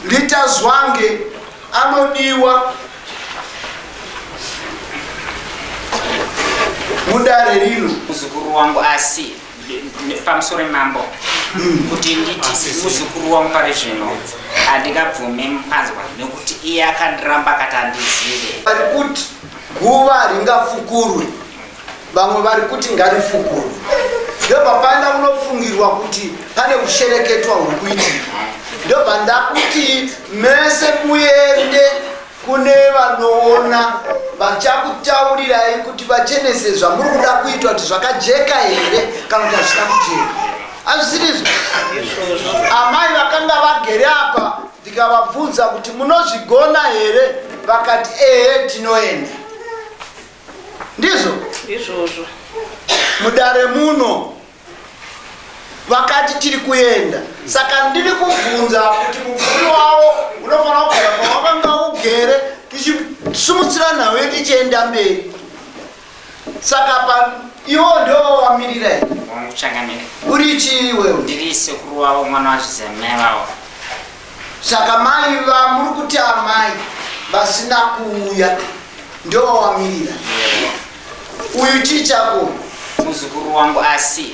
Rita Zwange anodiwa mudare rino. Muzukuru wangu asi pamusoro mambo kuti nditi muzukuru wangu pari zvino handingabvume mupanzwa nekuti iye akandiramba akati handizive. Vari kuti guva ringafukurwe vamwe vari kuti ngarifukurwe ndobva paenda kunofungirwa kuti pane kushereketwa huri kuitika ndobva ndakuti mese muende kune vanoona vachakutaurirai kuti vachenese zvamuri kuda kuitwa kuti zvakajeka here kana kuti hazvina kujeka hazvisirizvo amai vakanga vagere apa ndikavabvunza kuti munozvigona here vakati ehe tinoenda ndizvo izvozvo mudare muno vakati tiri kuenda saka ndiri kubvunza kuti mumvuri wavo unofanira kugara pawakanga ugere tichisumutsira nhau yedu ichienda mberi saka pa iwo ndiwo wamirira here Changamire. Uri chii iwewe? Ndiri sekuru wavo mwana wazvizamai vavo. Saka mai vamuri kuti amai vasina kuuya ndowawamirira uyu chii chako? Muzukuru wangu asi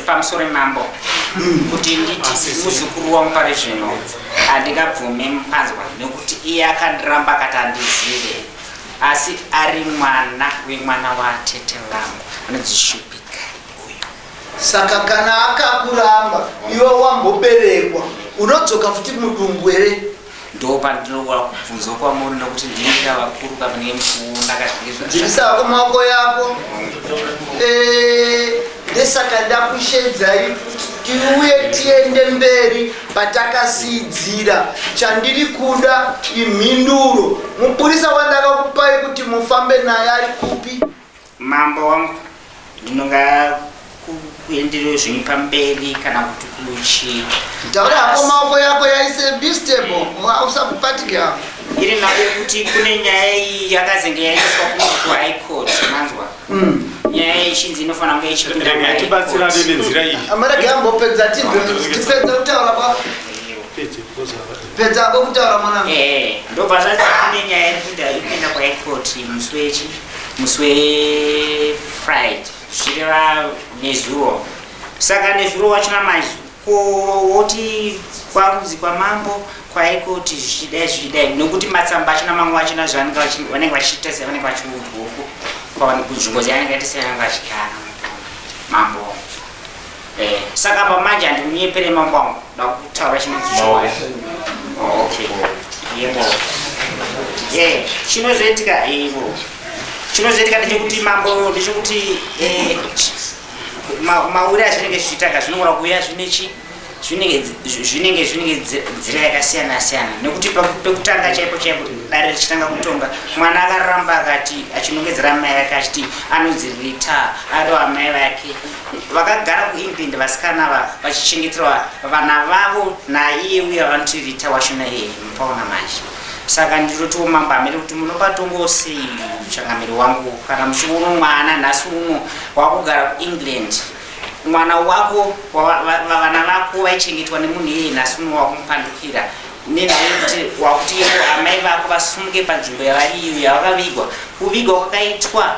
pamusoro mambo kuti nditi muzukuru wangu pari zvino handingabvume mupanzwa nekuti iye akandiramba akati handizive asi ari mwana wemwana watete vangu anonzi Shupika uyu. Saka kana akakuramba iwe wamboberekwa unodzoka futi mudumbu here? Ndopandinoda kubvunzwa kwamuri nokuti ndini vakuru kamunenge muchiona kazvinenge Dzivisa hako maoko yako. Eh, ndesaka ndakushedzai kuti tiuye tiende mberi patakasiidzira. Chandiri kuda imhinduro. Mupurisa wandakakupai kuti mufambe naye ari kupi? Mambo wangu ndinonga kuenderero zvenyu pamberi kana kuti kuchi Taura hako maoko yako yaise be stable usapatike hako. Iri nhau yekuti kune nyaya iyi yakazenge yaiswa kuhigh court manzwa nyaya ichinzi inofanira kunge ichipinda Regai kuhigh tibatsirane court. nenzira iyi. Amarege ambopedza tibve tipedze kutaura kwa pedza hako kutaura mwanangu. Eh, ndobva zvanzi kune nyaya iri kuita iri kuenda kuhigh court musi wechi musi wefriday zvichireva nezuro saka nezuro wachona manje ko woti kwakunzi kwamambo kwaikoti zvichidai zvichidai nokuti matsamba achona mamwe achona zvavanenge vanenge vachiita se vanenge vachiudzwa uko kwavanenge kunzvimbo dzavanenge vaita se vanenge vachigara mambo Eh, saka apa manje handikunyepere mambo wangu ndakutaura chinonzi chokwadi oh, okay yebo ye chinozoitika ivo chinozoitika ndechekuti mambo ndechekuti eh, mauri azvinenge zvichiitaka zvinogona kuuya zvine chi zvinenge zvinenge zvinenge nzira yakasiyana siyana nekuti pekutanga chaipo chaipo dare richitanga kutonga mwana akaramba akati achinongedzera amai vake achiti anonzi rita ado amai vake vakagara kuengland vasikana ava vachichengeterwa vana vavo naiye uye vanoti rita wacho naiye mupaona manje saka ndinotiwo mambo amene kuti munopatongo sei changamire wangu kana muchiona mwana nhasi uno wakugara kuengland mwana wako vana vako vaichengetwa nemunhu iyeye nhasi uno wakumupandukira nenhau yekuti wakuti ivo amai vako vasumuke panzvimbo yavari iyo yavakavigwa kuvigwa kwakaitwa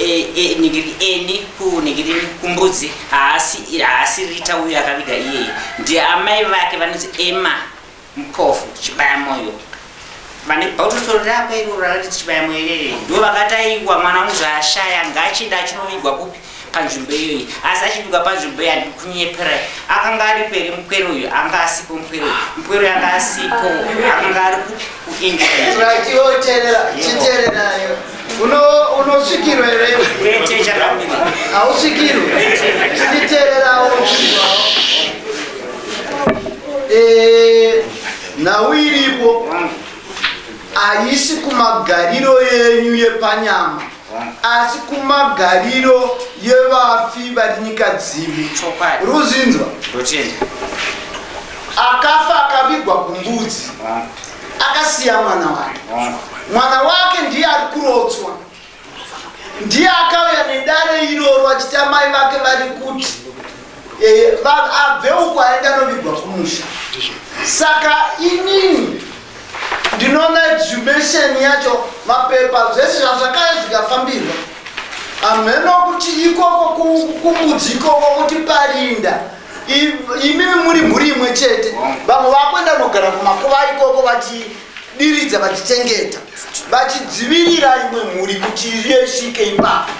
e, e, nigiri eni kunigiri kumbudzi haasi haasi rita uyo akaviga iyeye ndiye amai vake vanonzi ema Mpofu Chibayamoyo vane bhautosoro rako iro rakati Chibayamoyo irere ndo vakataiwa mwana wangu zvaashaya ngaachida achinovigwa kupi panzvimbo iyoyi asi achivigwa panzvimbo iyi andikunyepera akanga aripo here mupwere uyu anga asipo mupwere uyu mupwere uyu anga asipo akanga ari kupi kuengland Right, iwe teerera, chiteerera iwe. Uno unosvikirwa here iwe? kwete chakamira Hausvikirwi. Chinditeererawo. Eh, nhau iripo haisi kumagariro yenyu yepanyama asi kumagariro yevafi vari nyika dzivi Chokwadi. ruzinzwa ndotenda akafa akavigwa kumbudzi akasiya mwana wake mwana wake ndiye ari kurotswa ndiye akauya nedare iroro achiti amai vake vari kuti Eh, abve uko aenda novigwa kumusha. Saka inini ndinoona exhumation yacho, mapepa, zvese zvazvakaya zvikafambirwa, hamheno kuti ikoko kumbudzi ikoko kuti parinda. Imimi muri mhuri imwe chete, vamwe vakuenda nogara kumakuva ikoko vachidiridza, vachichengeta, vachidzivirira imwe mhuri kuti isvike ipapo.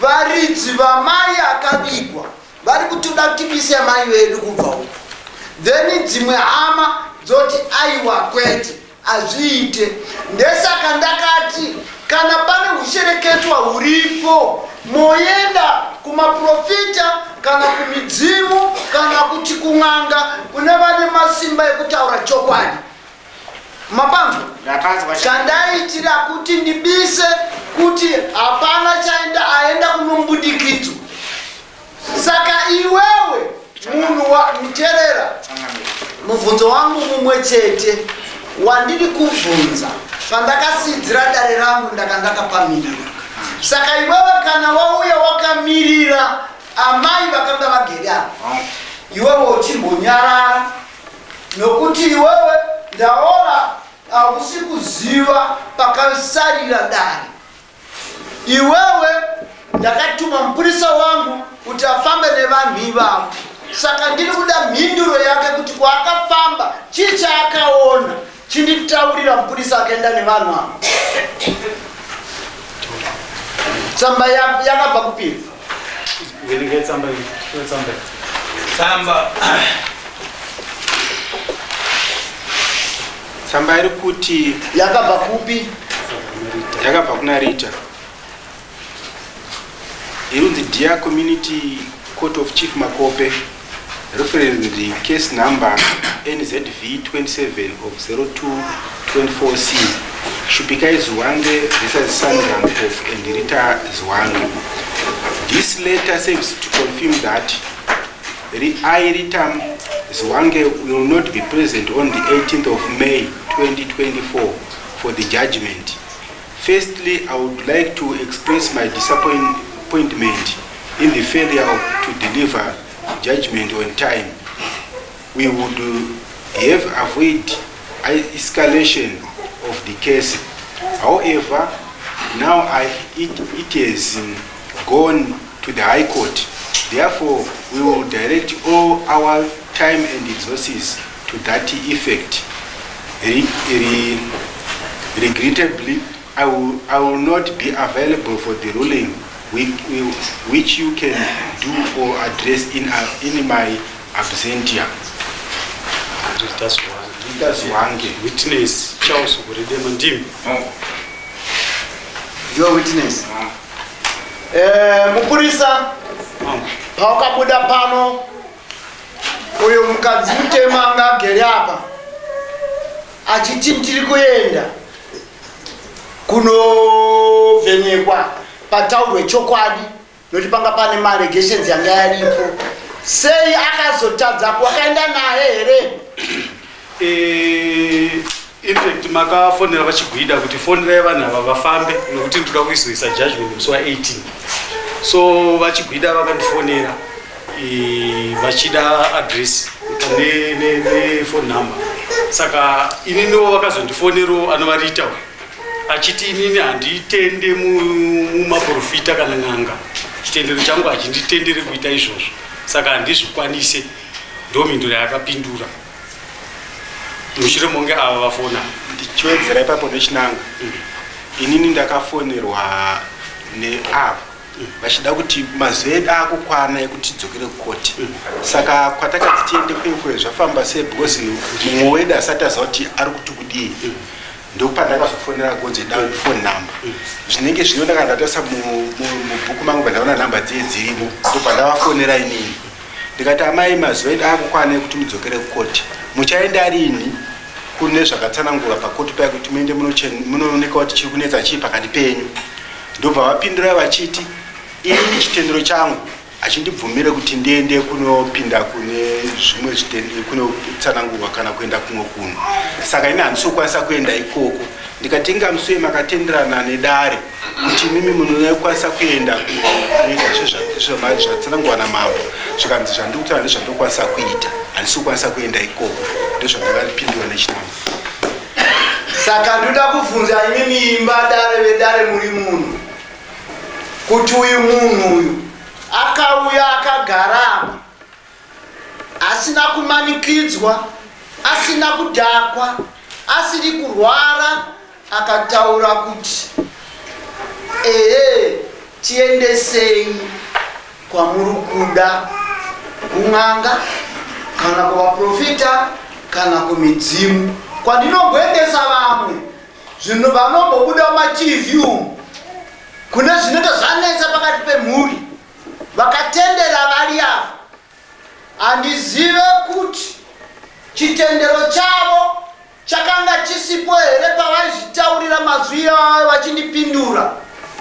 Varidzi vamai akavigwa vari kutoda kutibise amai vedu kubva uko, then dzimwe hama dzoti aiwa, kwete, hazviite. Ndesaka ndakati kana pane ushereketwa huripo, moenda kumaprofita kana kumidzimu kana kuti kun'anga kune vane masimba ekutaura chokwadi. Mapanzwa? Ndapanzwa. Chandaitira kuti ndibise kuti hapana chaenda aenda kunombudikidzwa. Saka iwewe munhu wamuterera, mubvunzo wangu mumwe chete wandiri kubvunza, pandakasidzira dare rangu ndaka ndakapamirira. Saka iwewe kana wauya wakamirira amai vakanga vagere apa, iwewe uchimbonyarara, nokuti iwewe ndaona hausi kuziva pakasarira dare. Iwewe ndakatuma mupurisa wangu kuti afambe nevanhu ivavo, saka ndiri kuda mhinduro yake kuti kwaakafamba chii chaakaona. Chinditaurira, mupurisa akaenda nevanhu ava, tsamba yakabva kupiri? Verengai tsamba iyi. Tora tsamba iyi. Tsamba iri kuti Yakabva kupi? Yakabva kuna Rita, irunzi, "Dear Community Court of Chief Makope, reference the case number NZV 27 of 0224 C, Shupikai Zuwange versus Sandra Mpofu and Rita Zuwange. This letter serves to confirm that I, Rita Zuwange, will not be present on the 18th of May 2024 for the judgment. Firstly, I would like to express my disappointment in the failure to deliver judgment on time. We would have avoid escalation of the case. However, now it has gone to the High Court. Therefore, we will direct all our time and resources to that effect. Regrettably, I will not be available for the ruling, which you can do or address in my absentia." Rita Zuwange. Rita Zuwange. Witness Charles Goredema, ndimi? Your witness. Mupurisa, pawakabuda pano, uyo mukadzi mutema anga agere apa achiti ndiri kuenda kunovhenekwa pataurwe chokwadi, nokuti panga pane maallegations yanga yaripo, sei akazotadza? Wakaenda naye here? In fact makafonera vachigwida kuti fonerai vanhu ava vafambe, nokuti ndoda kuizoisa judgment musi wa18. So vachigwida vakandifonera, vachida address nephone number. Saka ininiwo vakazondifonerawo anovarita uyu achiti inini handitende mumaprofita kana n'anga, chitendero changu hachinditendere kuita izvozvo, saka handizvikwanise. Ndo mhinduro yaakapindura mushure monge ava vafona. Ndichiwedzera ipapo nechinanga, inini ndakafonerwa neavo vachida kuti mazuva edu akukwana ekuti tidzokere kukoti, saka kwatakati tiende kwekwe zvafamba sei, because mumwe wedu asati aziva kuti ari kuti kudii. Ndopandakazofonera gonzi da phone number zvinenge zvino. Ndaka ndatarisa mubhuku mangu, pandaona nhamba dziye dzirimo, ndobva ndavafonera inini ndikati, "Amai, mazuva edu akukwana ekuti mudzokere kukoti, muchaenda rini kune zvakatsanangurwa pakoti paya kuti muende munooneka kuti chiri kunetsa chii pakati penyu?" Ndobva vapindura vachiti, "Ini chitendero changu hachindibvumire kuti ndiende kunopinda kune zvimwe kunotsanangurwa kana kuenda kumwe kunhu, saka ini handisi kukwanisa kuenda ikoko." Ndikati inga musi uye makatenderana nedare kuti imimi munokwanisa kuenda kunoita zvatsanangurwa namambo. Zvikanzi zvandiri kutaura ndezvandinokwanisa kuita, handisi kukwanisa kuenda ikoko. Ndozvandakapindura nechinangwa. Saka ndoda kubvunza imimi imba dare vedare muri munhu kuti uyu munhu uyu akauya akagara apa asina kumanikidzwa, asina kudhakwa, asiri kurwara, akataura kuti ehe tiendesei kwamuri kuda kun'anga kana kuvaprofita kana kumidzimu kwandinogwendesa vamwe zvinhu vanombobuda mumatv umu kune zvinenge zvanetsa pakati pemhuri Vakatendera vari ava handizive kuti chitendero chavo chakanga chisipo here pavaizvitaurira mazwi iwayo vachindipindura.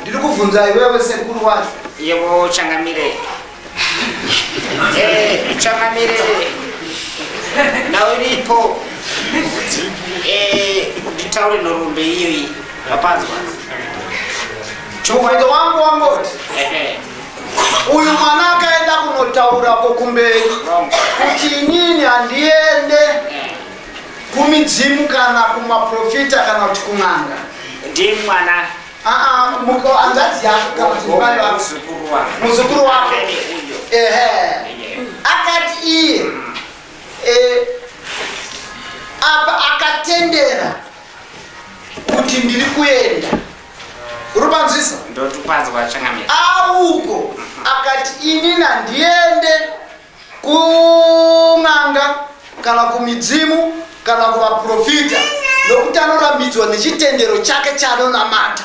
Ndiri kubvunza iwewe sekuru wacho. Yebo changamire. Eh, changamire. Nawe uripo. Eh, nditaure nhoroondo iyoyi. Vapanzwa. Mubvunzo wangu wangoti uyu mwana akaenda kunotaurako kumberi kuti inini handiende kumidzimu kana kumaprofita kana kuti kun'anga. Ndiye mwana. Hanzvadzi yako kana kuti mai vako. Muzukuru wako. Ehe. Akati iye apa akatendera kuti ndiri kuenda. Uri panzwisa? Ndotupanzwa changamire. Auko akati ini nandiende kun'anga kana kumidzimu kana kuvaprofita nokuti anorambidzwa nechitendero chake chaanonamata.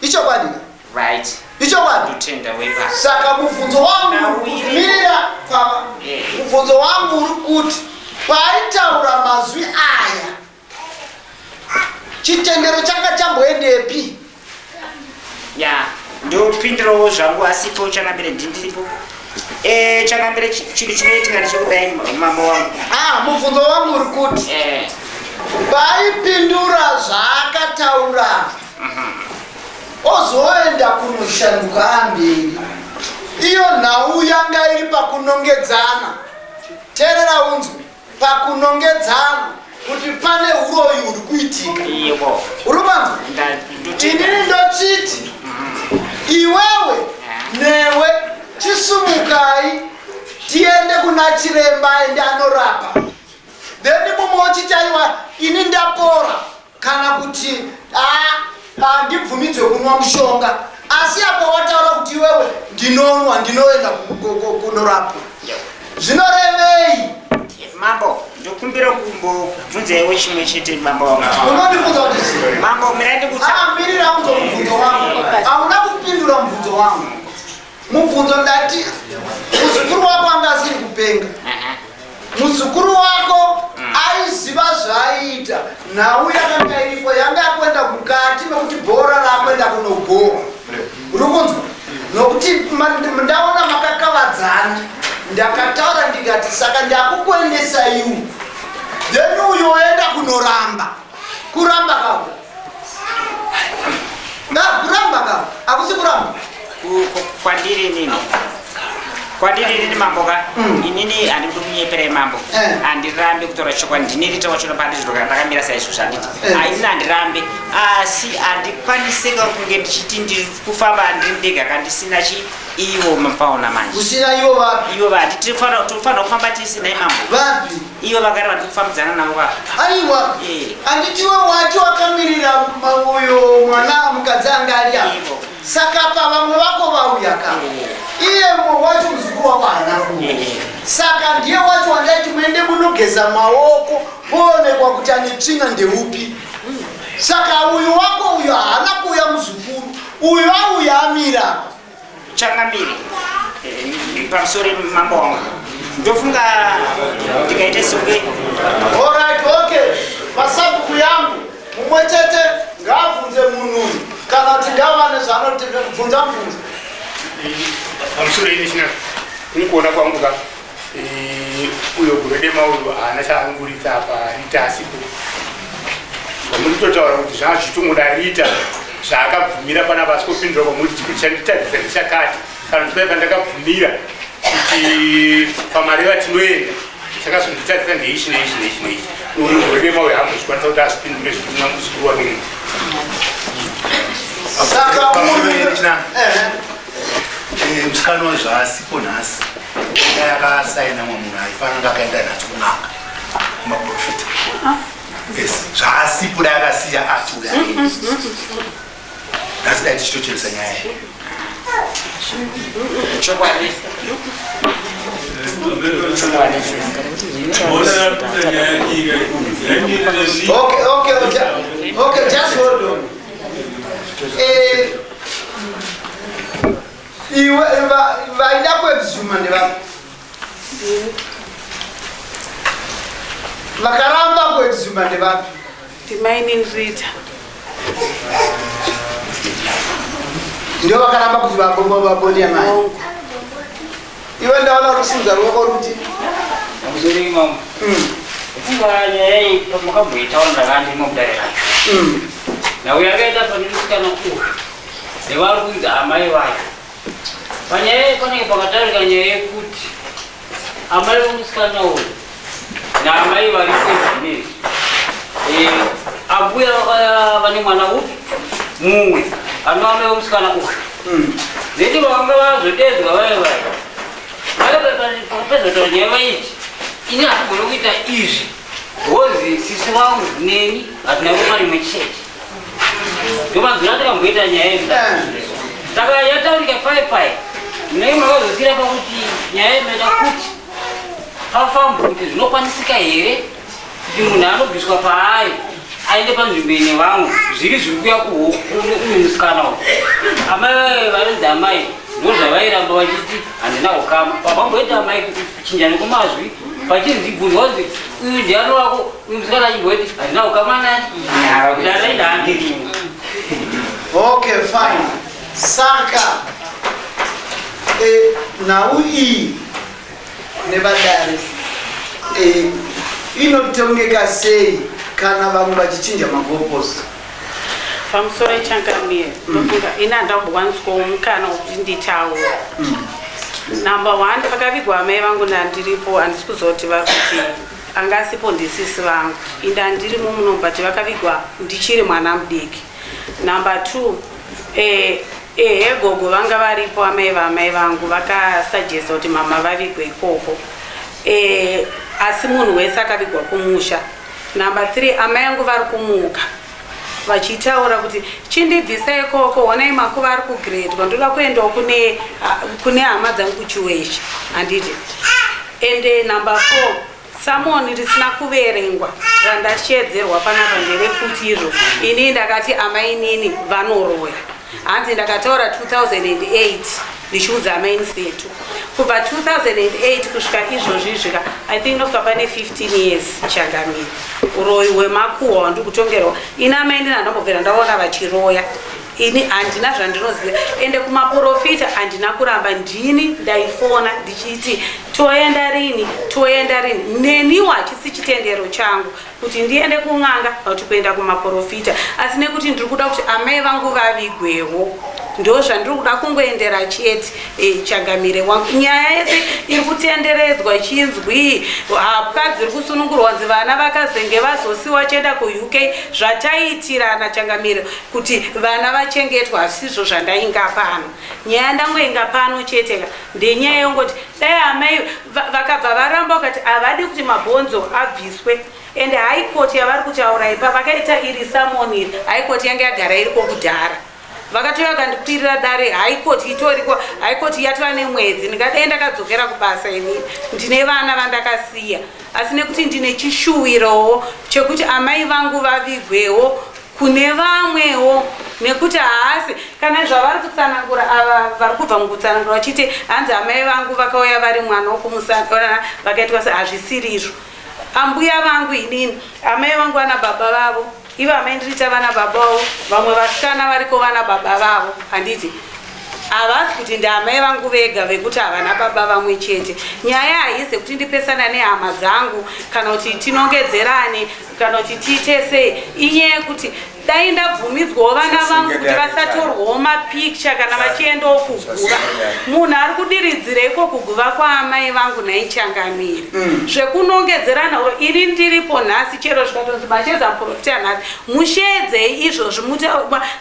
Ichokwadi? Right. Ichokwadi? Ndotenda weba. Saka mubvunzo wangu mira pfava. Mubvunzo wangu uri kuti paaitaura mazwi aya chitendero changa chamboendepi? Ya, ndopindirawo zvangu asipo changamire ndindiripo. Changamire chinhu chinoitika ndechekudai mambo wangu. Mubvunzo wangu uri kuti paaipindura zvaakataura ozoenda kunoshanduka amberi, iyo nhau yanga iri pakunongedzana. Teerera unzwe, pakunongedzana kuti pane uroyi huri kuitika. Yebo. Uri kubanzwa? Inini ndochiti iwewe newe chisumukai tiende kuna chiremba aende anorapa, then mumwe ochiti aiwa ini ndapora kana kuti handibvumidzwe kunwa mushonga, asi apa wataura kuti iwewe ndinonwa ndinoenda kunorapwa, zvinorevei? Mambo, ndokumbira kumbobvunzaiwo chimwe chete mambo wangu. Unondibvunza kuti chii? Mambo, mirai ndikutsa. Mirira unzwa mubvunzo wangu. Hauna kupindura mubvunzo wangu. Mubvunzo ndati muzukuru wako anga asiri kupenga. Muzukuru wako aiziva zvaiita. Nhau yakanga iripo yanga yakuenda mukati mekuti bhora rakuenda kunogowa. Uri kunzwa? Nokuti ndaona makakavadzana, ndakataura ndikati saka ndakukuendesa iwe, then uyo oenda kunoramba. Kuramba kako kuramba kako hakusi kuramba. Kwandiri inini, kwandiri inini mambo ka, inini handidi kunyeperai mambo. Handirambi kutaura chokwadi, ndine rita wacho pandizvoka ndakamira saizvozvo, handiti? Inini handirambi, asi handikwanisika kunge ndichiti ndiri kufamba ndiri ndega kandisina chi ivo mapaona manje. Usina ivo vapi? Ivo vati tinofanira kufamba tisi nai mambo. Vapi? Ivo vakare vatiri kufambidzana navo va. Aiwa. Handitiwe wati wakamirira uyo mwana mukadzi anga ari apa. Ivo. Saka pa vamwe vako vauya ka. Iye mumwe wacho muzukuru wako haana kuuya. Saka ndiye wacho wandaiti muende munogeza maoko poonekwa kuti ane tsvina ndeupi. Saka uyu wako uyu haana kuuya muzukuru. Uyu auya amira apa. Changamire, pamusoro mambo wangu, ndofunga ndikaita songe. Alright, okay. Pasabhuku yangu mumwe chete ngaabvunze munhu uyu kana kuti ngawane zvaanoti bvunza mubvunzo. Pamusoro ine china kunikuona kwangu ka, uyo Guredema uyu haana chaanoburitsa apa rita asipo. kutotaura kuti zvanga zvichitongoda Rita zvaakabvumira panapa asi kopindura kwamuri kuti chanditadzisa ndechakati kana kuti pai pandakabvumira kuti pamareva tinoenda chakazonditadzisa ndeichi neichi neichi neichi. Uri rema uyo haambozvikwanisa kuti azvipindure zviri muzukuru wake Rita. Saka Pamusoro yechina. Musikana wacho zvaasipo nhasi, dai akasaina mumwe munhu aifanira kunge akaenda nhasi kun'anga kumaprofita. Yes, zvaasipo dai akasiya ati uya nhasi dai tichitocheresa nyaya iyi. Chokwadi. Okay, just hold on. Iwe vaida kuexhuma ndevapi? Vakaramba kuexhuma ndevapi? Ndimainini Rita. Ndio vakaramba kuti vaboni amai. Hongu. Iwe ndaona rusinza ruoko ruti. Pamusoro imamo. Pfungwa nyaya iyi pamakamboitaura ndakandimo mudare racho. Nhau yakaita pane musikana uyu nevari kunzi amai vacho. Panyaya iyi panenge pakataurika nyaya yekuti amai vomusikana uyu naamai vari sezvinezvi ambuya vane mwana upi mumwe anova amai vomusikana uyu. Zeti vakanga vazodedzwa vaya vaya vaya pakapedza kutaura nyaya vaiti ini hatigone kuita izvi because sisi vangu neni hatina ropa rimwe chete. Ndomazwira takamboita nyaya iyi. Saka yataurika pai pai nei makazosiyira pakuti nyaya inoita kuti pafambwe kuti zvinokwanisika here kuti munhu anobviswa paari aende panzvimbo ine vamwe zviri zviri kuya kuhokune uyu musikana uyu. Amai vaye varinzi amai ndo zvavairamba vachiti handina ukama. Pavamboita amai kuchinjana kwemazwi pachinzi bvunzwa kunzi uyu ndiani wako, uyu musikana achimboti handina ukama nani ndaraida handirimo. Okay, fine. Saka nhau iyi nevadare inotongeka sei kana vamwe vachichinja magoalpost? Pamusoro ichangamire, ndofunga ini handambokwaniswawo mukana wekuti nditaura. Number one, pakavigwa amai vangu ndandiripo, handisi kuziva kuti vari kuti anga asipo ndisisi vangu. Inde handirimo muno, but vakavigwa ndichiri mwana mudiki. Number two, ehe gogo vanga varipo, amai vaamai vangu vakasuggesta kuti mama vavigwe ikoko. Asi munhu wese akavigwa kumusha. Number three, amai angu vari kumuka vachitaura kuti chindibvisa ikoko, honai makuva ari kugredwa, ndoda kuendawo kune hama dzangu kuChiweshe, handiti? Ende number four, summon risina kuverengwa randashedzerwa panapa nderekuti izvo ini ndakati amainini vanoroya. Hanzi ndakataura 2008 ndichiudza amaini Setu. Kubva 2008 kusvika izvozvi izvika, I think nosvika pane 15 years changamire, uroyi hwemakuhwa wandiri kutongerwa ini. Amainini handambobvira ndaona vachiroya, ini handina zvandinoziva. Ende kumaprofita handina kuramba, ndini ndaifona ndichiti toenda rini, toenda rini. Neniwo hachisi chitendero changu kuti ndiende kun'anga kana kuti kuenda kumaprofita, asi nekuti ndiri kuda kuti amai vangu vavigwewo, ndo zvandiri kuda kungoendera chete. Changamire wangu, nyaya yese iri kutenderedzwa ichinzwi hapwa dziri kusunungurwa, nzi vana vakazenge vazosiwa chienda kuUK, zvataiitirana changamire kuti vana vachengetwa hazvisizvo zvandainga pano. Nyaya ndangoinga pano chete ka ndenyaya yongoti dai amai vakabva varamba vakati havadi kuti mabhonzo abviswe. Ende High Court yavari kutaura ipa vakaita iri summon iri, High Court yange yagara iriko kudhara. Vakatouya vakandikwirira dare, High Court itoriko. High Court yatova nemwedzi, ndingadai ndakadzokera kubasa inini, ndine vana vandakasiya, asi nekuti ndine chishuwirowo chekuti amai vangu vavigwewo kune vamwewo, nekuti haasi kana zvavari kutsanangura ava vari kubva mukutsanangura vachiti hanzi amai vangu vakauya vari mwana wokumusana vakaitwa se, hazvisiri izvo. Ambuya vangu inini, amai vangu vana baba vavo, ivo amai ndiriita vana baba vavo, vamwe vasikana variko vana baba vavo, handiti? Havasi kuti ndaamai vangu vega vekuti havana baba vamwe chete. Nyaya haisi yekuti ndipesana nehama dzangu kana kuti tinongedzerane kana kuti tiite sei. Inyaya yekuti dai ndabvumidzwawo vana vangu kuti vasatorwawo mapikicha kana vachiendawo kuguva. Munhu ari kudiridzireiko kuguva kwaamai vangu nhai changamire? Zvekunongedzerana uro ini ndiripo nhasi chero zvikatonzi mashedza muprofita nhasi musheedzei izvozvi muti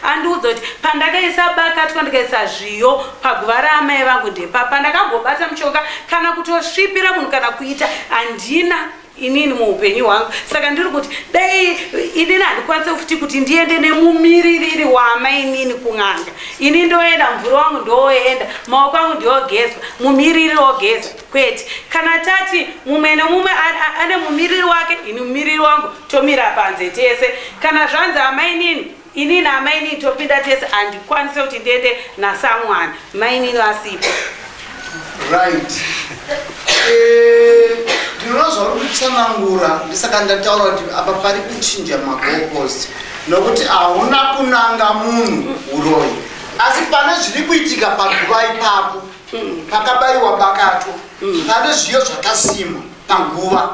andiudza kuti pandakaisa bakatwa ndikaisa zviyo paguva raamai vangu ndepa pandakambobata mushonga kana kutosvipira munhu kana kuita handina inini muupenyu hwangu. Saka ndiri kuti dai inini handikwanise futi kuti ndiende nemumiririri waamainini kun'anga. Ini ndoenda, mumvuri wangu ndoenda, maoko angu ndiogezwa, mumiriri ogeza. Kwete, kana tati mumwe nemumwe ane mumiriri wake, ini mumiriri wangu tomira panze tese. Kana zvanzi amainini, inini amainini topinda tese, handikwanise kuti ndiende nasamwana mainini vasipo. Right. Ndinoona zvauri kutsanangura, ndisaka ndataura kuti apa pari kuchinja magoalpost, nokuti hauna kunanga munhu uroyi, asi pane zviri kuitika paguva ipapo pakabayiwa bakatwa, pane zviyo zvakasimwa paguva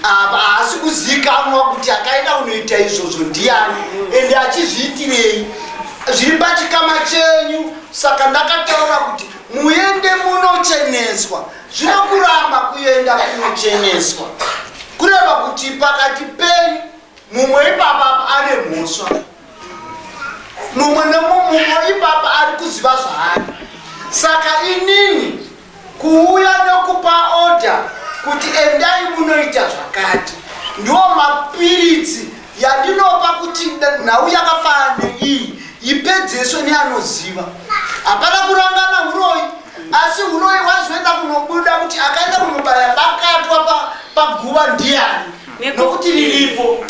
apa, haasi kuzikanwa kuti akaenda kunoita izvozvo ndiani ende achizviitirei. Zviri pachikama chenyu. Saka ndakataura kuti muende munocheneswa. Zvino kuramba kuenda kunocheneswa kureva kuti pakati penyu mumwe ipapa ane mhosva, mumwe nemumwe ipapa ari kuziva zvaari. Saka inini kuuya nokupa order kuti endai munoita zvakati, ndiwo mapiritsi yandinopa kuti nhau yakafanana neiyi ipedzeswe neanoziva. Hapana kurangana uroyi, asi uroyi wazoenda kunobuda kuti akaenda kunobaya bakatwa paguva ndiani, nokuti riripo.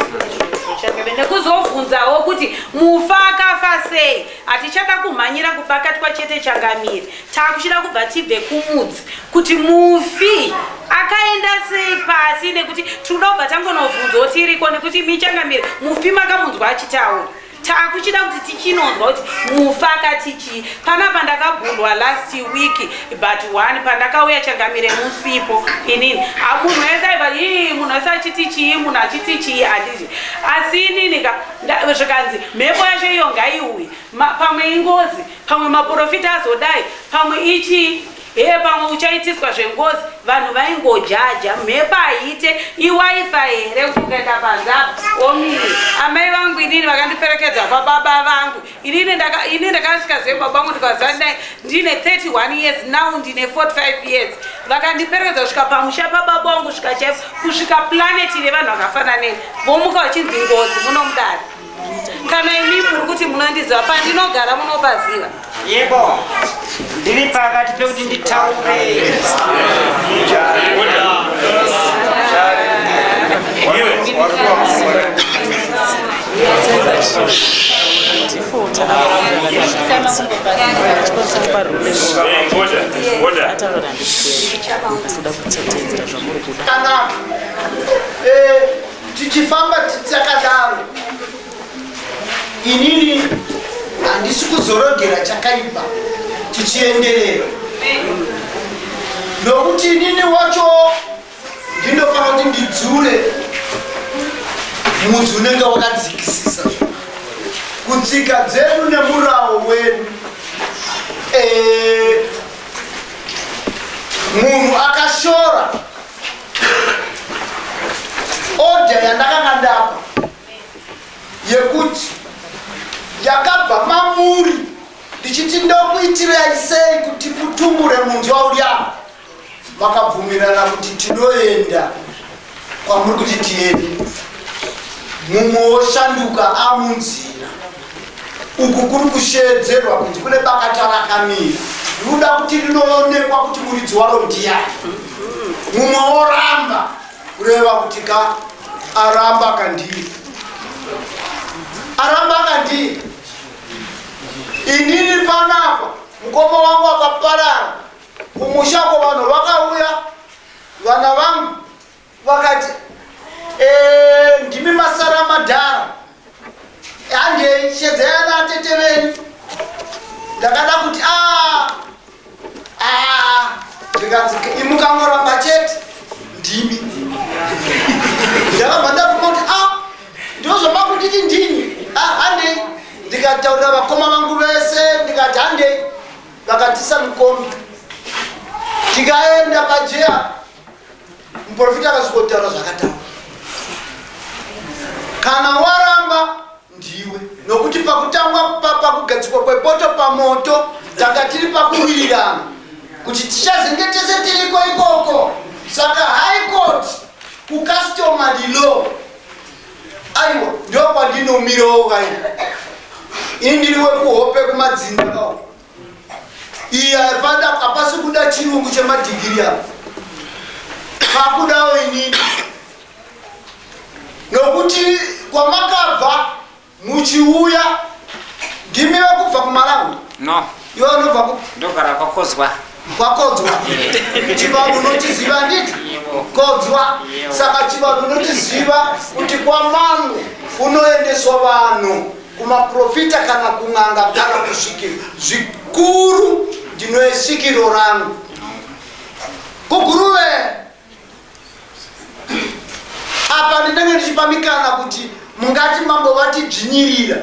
Nekuzobvunzawo kuti mufa akafa sei. Hatichada kumhanyira kubakatwa chete changamire, takuchida kubva tibve kumudzi kuti mufi akaenda sei pasi, nekuti tinoda kubva tangonovhunzawo tiriko, nekuti michangamire mufi makamunzwa achitaura, takuchida kuti tichinonzwa kuti mufa akati chii. Panapa ndakabhundwa last week but one pandakauya changamire musipo inini. Munhu wese aiva ii, munhu wese achiti chii, munhu achiti chii, handiti? Asi inini ka zvikanzi mhepo yacho iyo ngaiuye, pamwe ingozi, pamwe maprofita azodai, pamwe ichii, he pamwe uchaitiswa zvengozi. Vanhu vaingojaja mhepo haiite iwifi here kuti ukaenda panze apa omiri. Amai vangu inini vakandiperekedza kwababa vangu. Inini ndakasvika zve baba vangu ndikaziva ndai ndine 31 years, now ndine 45 years. Vakandiperekedza kusvika pamusha pababa vangu, kusvika chaipo, kusvika planet ine vanhu vakafanana neni, vomuka vachinzi ngozi muno mudare. Kana imi muri kuti munondiziva, pandinogara munopaziva. Yebo, ndiri pakati pekuti nditaure. Kanaka, tichifamba takadaro, inini handisi kuzorogera chakaipa tichienderera, nokuti inini wacho ndinofanira kuti ndidzure mudzi unenge wakadzikisisa kutsika dzedu nemurawo wedu. Munhu akashora order yandakanga ndapa yekuti yakabva mamuri, ndichiti ndokuitirai sei kuti mutumure munzwa uri apa, makabvumirana kuti tinoenda kwamuri kuti tiende. Mumwe woshanduka amunzira. Uku kuri kusheedzerwa kunzi kune bakata rakamira, rinoda kuti rinoonekwa kuti muridzi waro ndiyani. Mumwe woramba, kureva kuti ka aramba kandii, aramba kandii. Inini panapa mukoma wangu akaparara kumushako, vanhu vakauya, vana vangu vakati, ndimi masara madhara, handei shedzai ana atete venyu. Ndakada kuti a Zvikanzi imukangoramba chete ndimi. Ndakabva ndafunga kuti a ah, ndozvamakunditi ndini. Ah, handei. Ndikataurira vakoma vangu vese ndikati handei. Vakatisa mukombi. Tikaenda pajeya. Muprofita akasvikotaura zvakataura. Kana waramba ndiwe nokuti pakutangwa pakugadzikwa kwepoto pamoto tanga tiri pakuwirirana kuti tichazenge tese tiriko ikoko saka high court kucustomary law aiwa ndokwandinomirawo kai ini ndiri wekuhope kumadzinda kao iyi hapasi kuda chirungu chemadhigiri apa pakudawo inini nokuti kwamakabva muchiuya ndimi vekubva kumalawi no iwe unobva ku ndogara kwakodzwa kwakodzwa chivanhu unochiziva nditi kodzwa saka chivanhu unochiziva kuti kwamangu kunoendeswa vanhu kumaprofita kana kun'anga kana kusvikiro zvikuru ndinoesvikiro rangu kuguruve apa ndinenge ndichipa mikana kuti mungati mambo vatidzvinyirira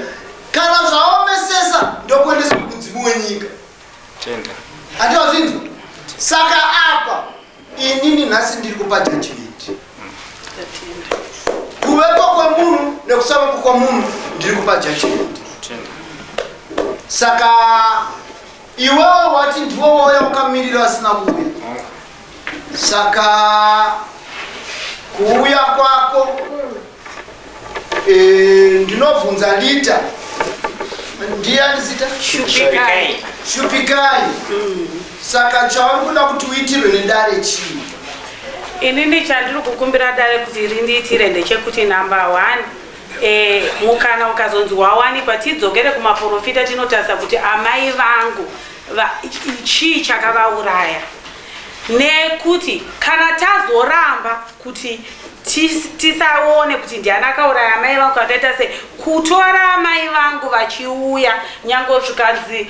kana zvaomesesa ndokuendesa kumudzimu wenyika handiwazvinzwa saka apa inini nhasi ndiri kupa judgment kuvepo kwemunhu nekusavepo kwemunhu ndiri kupa judgment saka iwewe wati ndiwe wauya ukamirira asina kuuya saka kuuya kwako e, ndinobvunza lita ndiyani zita Shupikai. shupikai saka chauri kuda kuti uitirwe nedare chii inini chandiri kukumbira dare kuti rindiitire ndechekuti number one e, mukana ukazonzi wawanikwa tidzokere kumaprofita tinotarisa kuti amai vangu chii chakavauraya nekuti kana tazoramba kuti tisaone kuti ndiani akauraya amai vangu kana taita sei kutora amai vangu vachiuya nyange zvikanzi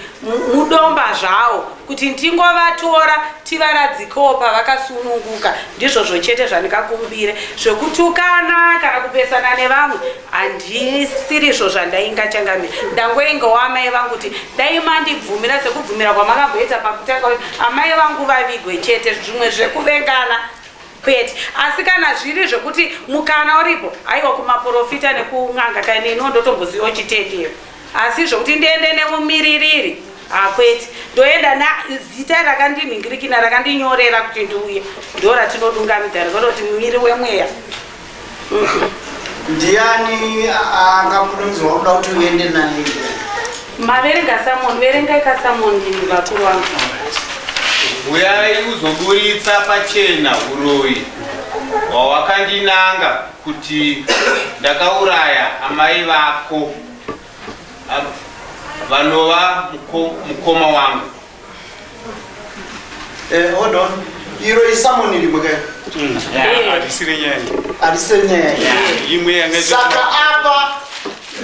mudomba zvawo kuti ndingovatora tivaradzikewo pavakasununguka ndizvozvo chete zvandikakumbire zvekutukana kana kupesana nevamwe handisirizvo zvandainga changamire ndangoingawo amai vangu kuti dai mandibvumira sekubvumira kwamakamboita pakutanga kuti amai vangu vavigwe chete zvimwe zvekuvengana kwete asi kana zviri zvekuti mukana uripo aiwa kumaporofita nekun'anga kana iniwo ndotombozivawo chitendero asi zvekuti ndiende nemumiririri hakwete ndoenda nazita rakandinhingirikina rakandinyorera kuti ndiuye ndo ratinodungamidza rikototi mumiri wemweya Ndiani angakunonzi wakuda kuti uende naye? Maverenga samoni, verengai kasamoni vakuru vangu. Uyai uzoburitsa pachena uroyi hwawakandinanga kuti ndakauraya amai vako vanova mukoma wangu. Eh, hold on. Iro isamoni rimwe kai. Hatisiri nyaya. Hatisiri nyaya. Imwe yanga Saka apa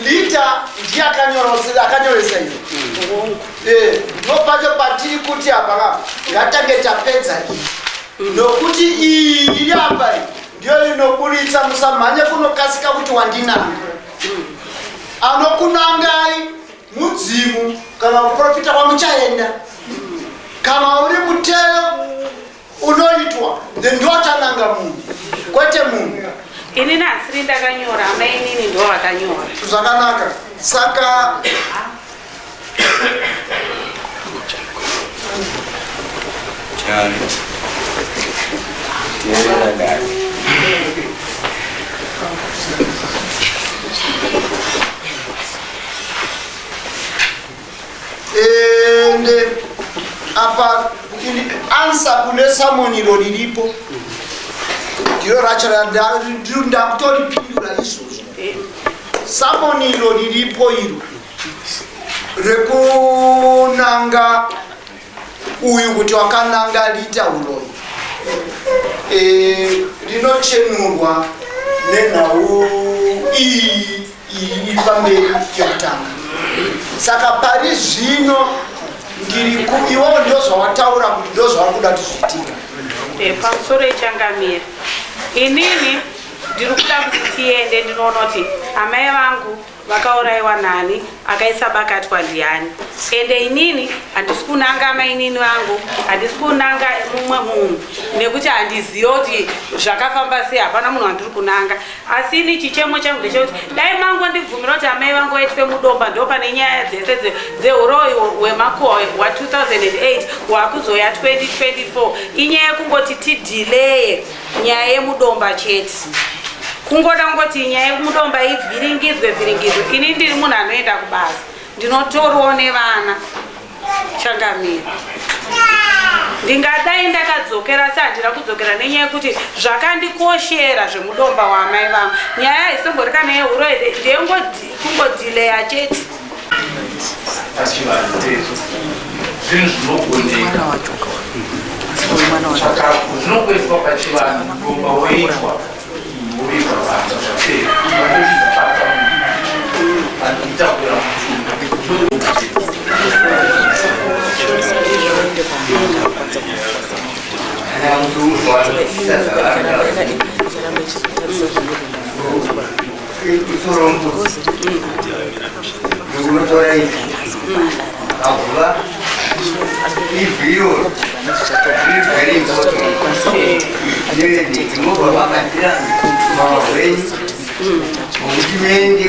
lita ndiye akanyoresa akanyoresa iyo. Eh, ndo pacho patiri kuti apa ka ngatange tapedza iyi. Nokuti iyi iri apa iyi ndiyo inoburitsa musamhanye kunokasika kuti wandinanga. Anokunangai mudzimu kana muprofita kwamuchaenda kana uri muteyo unoitwa then ndiwachananga munhu kwete munhu ini nhasiri ndakanyora amainini ndo vakanyora zvakanaka saka ende apa ansa kune samoniro riripo ndiro racho ndakutoripindura izvozvo samoniro riripo iro rekunanga uyu kuti wakananga rita uroyi e, rinochenurwa nenhau iyi iri pamberi yekutanga saka pari zvino Ndiri iwewo ndo zvawataura kuti ndo zvauri kuda kuti zviitika. Eh, pamusoro ichangamira inini ndiri kuda kuti tiende ndinoona kuti amai vangu vakauraiwa nani akaisa bakatwa ndiani ende inini handisi kunanga amainini vangu handisi kunanga mumwe munhu nekuti handizive kuti zvakafamba sei hapana munhu wandiri kunanga asi ini chichemo changu ndechekuti dai mangondibvumira kuti amai vangu vaitwe mudomba ndo pane nyaya dzese dzeuroyi hwemakohwe hwa2008 hwakuzoya 2024 inyaya yekungoti tidhileye nyaya yemudomba chete kungoda kungoti nyaya yekumudomba ivhiringidzwe vhiringidzwe ini ndiri munhu anoenda kubasa ndinotorwawo nevana changamire ndingadai ndakadzokera asi handina kudzokera nenyaya yekuti zvakandikoshera zvemudomba waamai vangu nyaya haisimbori kana yehuro ndeyengokungodhileya chete pachivanhu tezo zvinhu zvinogoneka saka zvinokuiswa pachivanhu mudomba woitwa wovigwa vanhu zvapera vanochibata munhu vanoitakura mutumbi. Unotora izvi aguva ivhu iroro riri very important ndinobva makandira mavhu enyu nokuti muende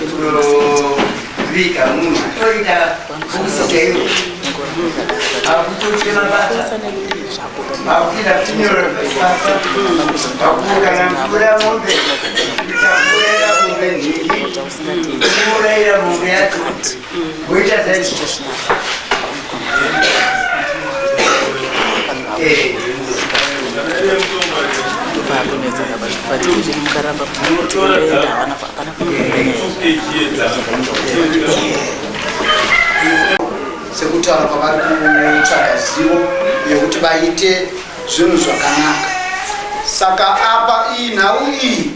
kunoviga munhu toita bhokisi chairo akutochema basa akuita funeral pachipasa akukana muchibuda mombe kuitakuurayira mombe nhingi kuurayira mombe yacho voita saizvo. Sekutaura kwavari kutsvaga zivo yekuti vaite zvinhu zvakanaka. Saka apa iyi nhau iyi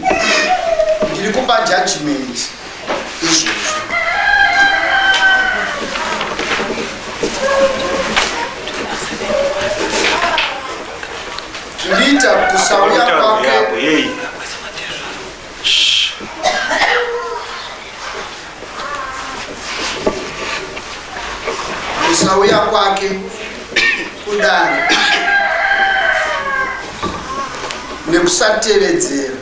ndiri kupa judgment izvozvo. Lita kusauya kwake kusauya kwake kudare nekusatevedzera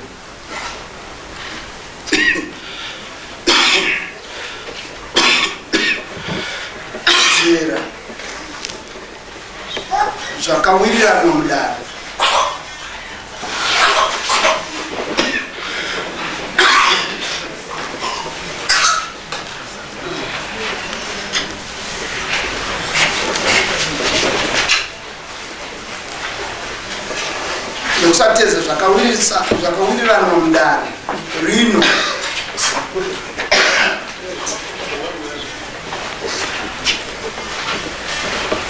jera zvakawirirana mudare nekusatedza zvakawirirana mudare rino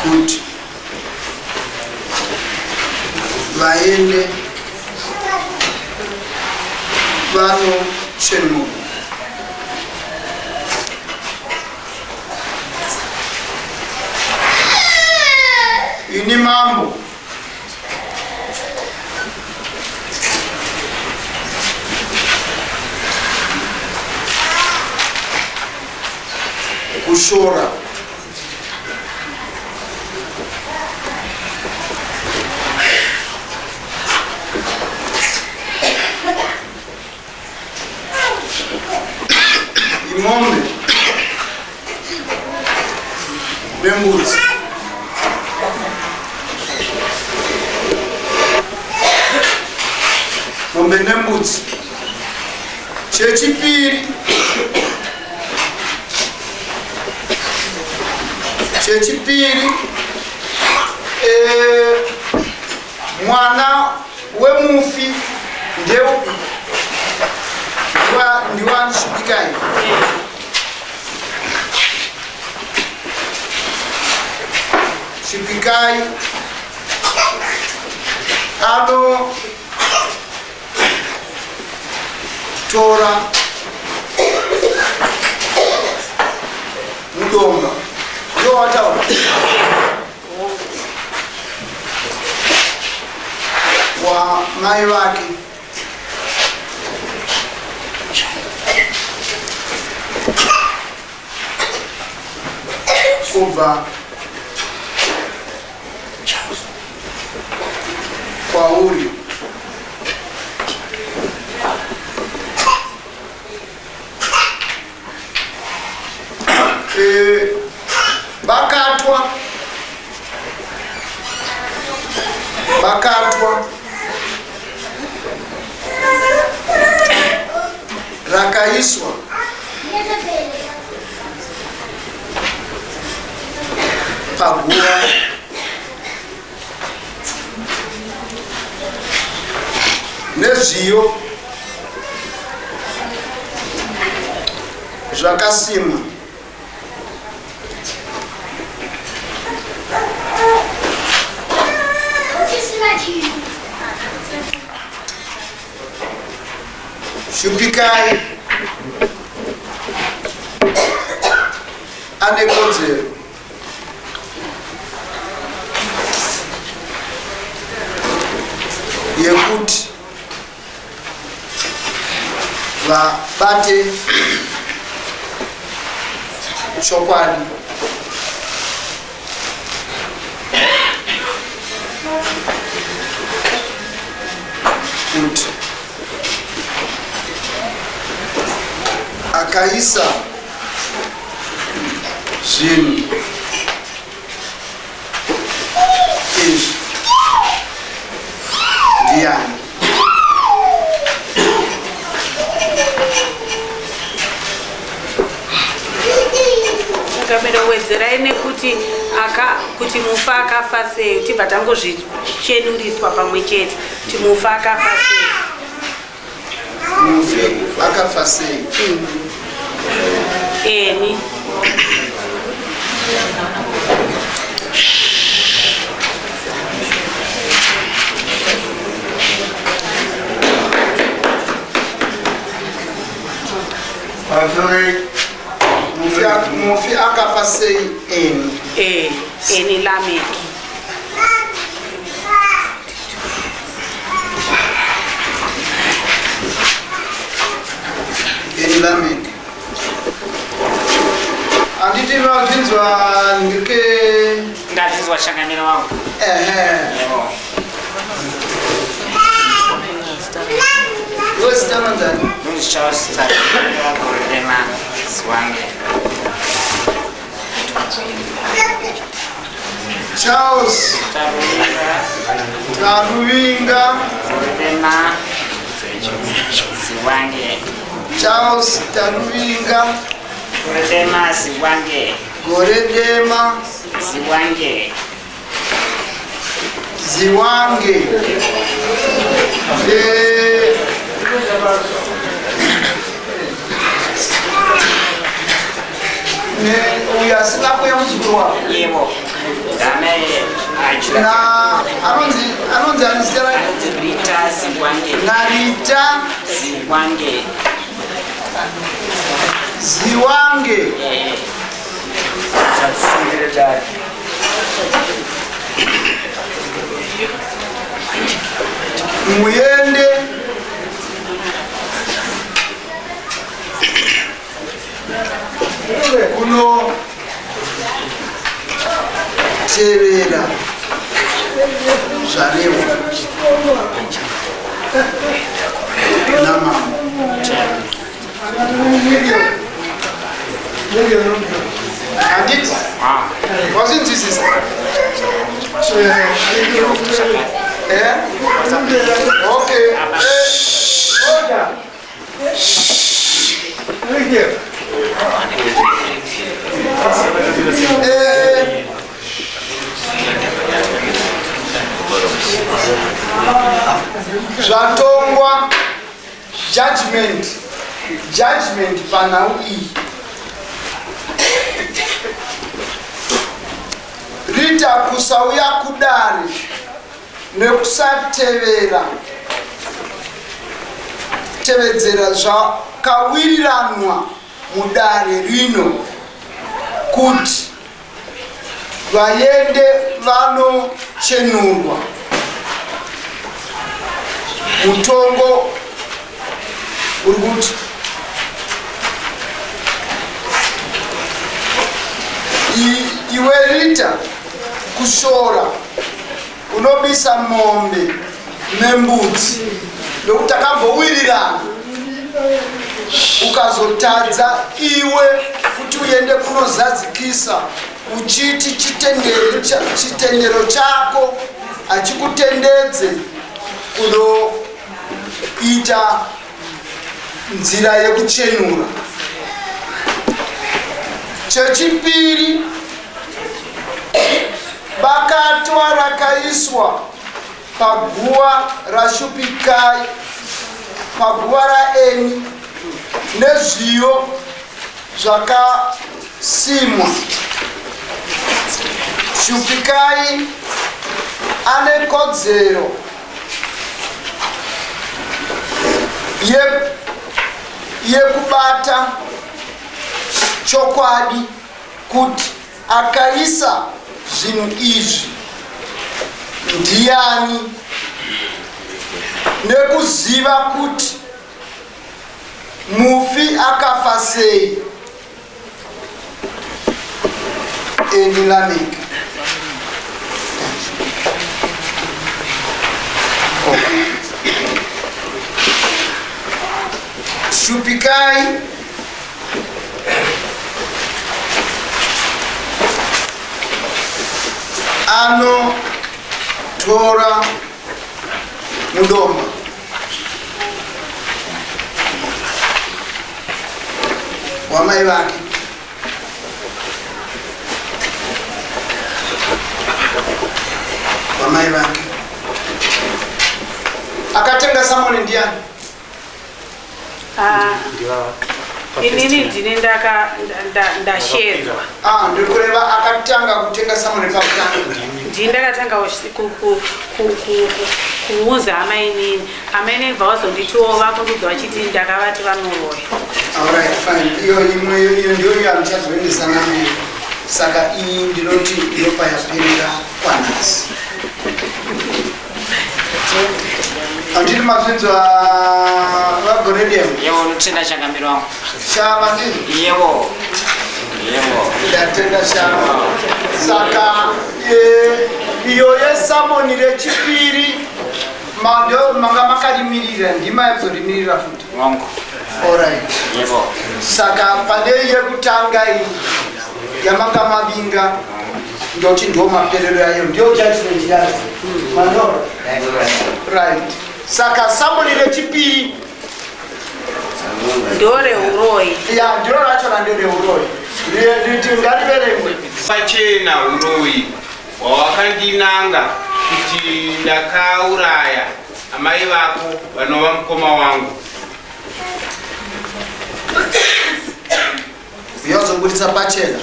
kuti vaende vanochenurwa. Ini mambo kushora imombe nembudzi mombe nembudzi chechipiri chechipiri eh, mwana wemufi ndeupi ndiwanisvipikai svipikai ano tora mudomba ndo Ndiwo wataura wamai vake. Kubva kwauri. Eh, bakatwa bakatwa rakaiswa paguva nezviyo zvakasimwa Shupikai ane kodzero yekuti vabate chokwadi kuti akaisa zvinhu izvi ndiyani. Changamire wedzerai nekuti aka kuti mufa akafa sei tibva tangozvichenuriswa pamwe chete kuti mufa akafa sei. Mufi akafa sei? Eni. Mufi akafa sei eni? Eh, eni Lameki. Eni Lameki. Handiti vazvinzwa ndike Ndazvinzwa changamire wangu. Ehe. Yebo. Iwe zita ronzani? Ndonzi Charles Taruvinga Gorema Ziwange. Charles Taruvinga Gorema Ziwange. Charles Taruvinga Goredema Ziwange. Goredema Ziwange. Ziwange. Eh, uyu asina kuya muzukuru wako? Yebo. Dame acho. Na anonzi anonzi ani zita rake? Anonzi Rita Ziwange. Na Rita Ziwange. Ziwange. Eh. Chatisungire dare. Muyende kuno tevera zvarehwa namambo. Handiti wazvinzwisisa? Eh? Okay. Eh. Zvatongwa judgment judgment panhau iyi. Rita kusauya kudare nekusatevera tevedzera zvakawiriranwa mudare rino kuti Vaende vanochenurwa. Mutongo uri kuti iwe Rita kushora unobisa mombe nembudzi nokuti takambowirirana ukazotadza iwe kuti uende kunozadzikisa uchiti chitendero chako hachikutendedze kunoita nzira yekuchenura. Chechipiri, bakatwa rakaiswa paguva raShupikai, paguva raEni, nezviyo zvakasimwa. Shupikai ane kodzero yekubata chokwadi kuti akaisa zvinhu izvi ndiani nekuziva kuti mufi akafa sei. Eni Lamek. Shupikai anotora mudoma wamai vake wamai vake akatenga samoni ndiani? Ah, inini ndini ndashedzwa. Ah, ndiri kureva akatanga kutenga samoni pakutanga. Ndini ndakatanga kuuza amainini. Amainini bva vazonditiwo vakundudza vachiti ndakavati vanoroya. Alright, fine. Iyo imwe iyo ndiyo yamuchazoendesana mberi. Saka iyi ndinoti ndopayaperera kwanhasi. Handiti mazvinzwa vaGoredium? Yebo, unotenda changamire wangu. Shava ndizvo? Yebo. Yebo. Ndatenda shava. Saka iyo yesamoni rechipiri mando manga makarimirira ndima yekuzorimirira futi. Wangu. Alright. Yebo. Saka pane yekutanga iyi yamanga mavinga ndoti ndo maperero yayo ndiyo judgment yacho. Mandoro. Right. Saka samoni rechipiri ndoreuroyi. Ya, ndiro racho randereuroyi. Nditi ngariverengwe. Pachena uroyi hwawakandinanga kuti ndakauraya amai vako vanova mukoma wangu. Uyazobudisa pachena.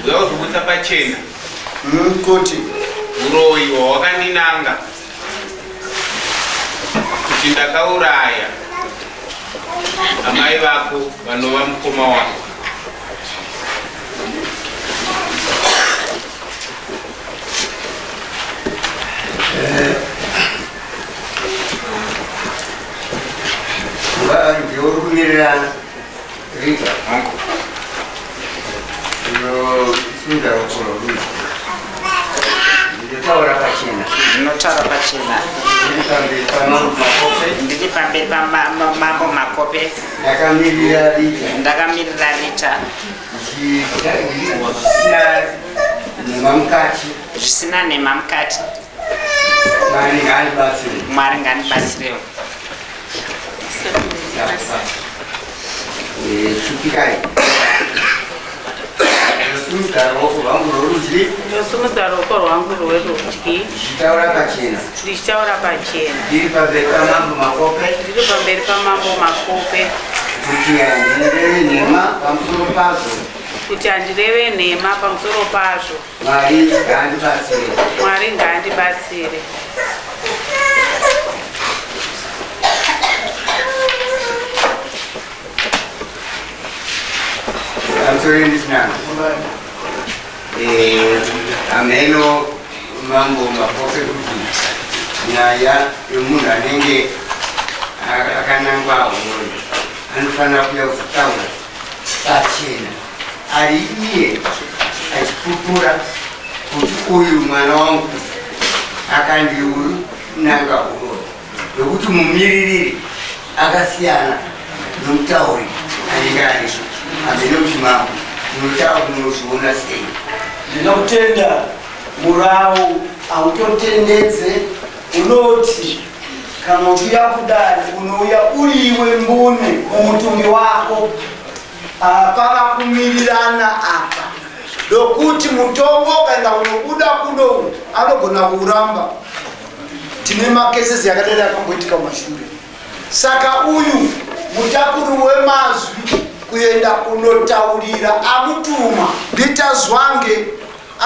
Uyazobudisa pachena. Kuti uroyi hwawakandinanga kuti ndakauraya amai vako vanova mukoma wangu. Ndiuri kumirira Rita. Ndinosimudza ruoko rworudyi. Ndinotaura pachena. Ndinotaura pachena. Ndiri pamberi pamambo Makope. Ndiri pamberi pamambo Makope. Ndakamirira Rita. Ndakamirira Rita. Zvisina nhema mukati. Zvisina nhema mukati. Mwari ngaandibatsire. Mwari ngaandibatsirewo. Shupikai. Ndinosimudza ruoko rwangu rworudyi. Ndinosimudza ruoko rwangu rwerudyi. Ndichitaura pachena. Ndichitaura pachena. Ndiri pamberi pamambo Makope. Ndiri pamberi pamambo Makope. Kuti handireve nhema pamusoro pazvo. Kuti handireve nhema pamusoro pazvo. Mwari ngaandibatsire. Mwari ngaandibatsire. Pamusoro ndisina. Eh, hameno mambo mapoke kuti nyaya yemunhu anenge akanangwa huroyi anofanira kuya kuzotaura pachena ari iye achipupura kuti uyu mwana wangu akandinanga huroyi nokuti mumiririri akasiyana nomutauri anenge aripo hamene kuti mambo munotaura munozviona sei ndinokutenda murau hautotendedze unoti kana uchiuya kudare unouya uriwe mbune mumutumbi wako Hapana kumirirana apa nokuti mutongo ukaenda kunobuda kuno anogona kuuramba. Tine makesesi yakadai akamboitika kumashure. Saka uyu mutakuri wemazwi kuenda kunotaurira amutuma Peter Zwange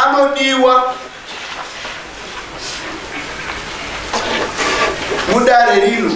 anodiwa mudare rino.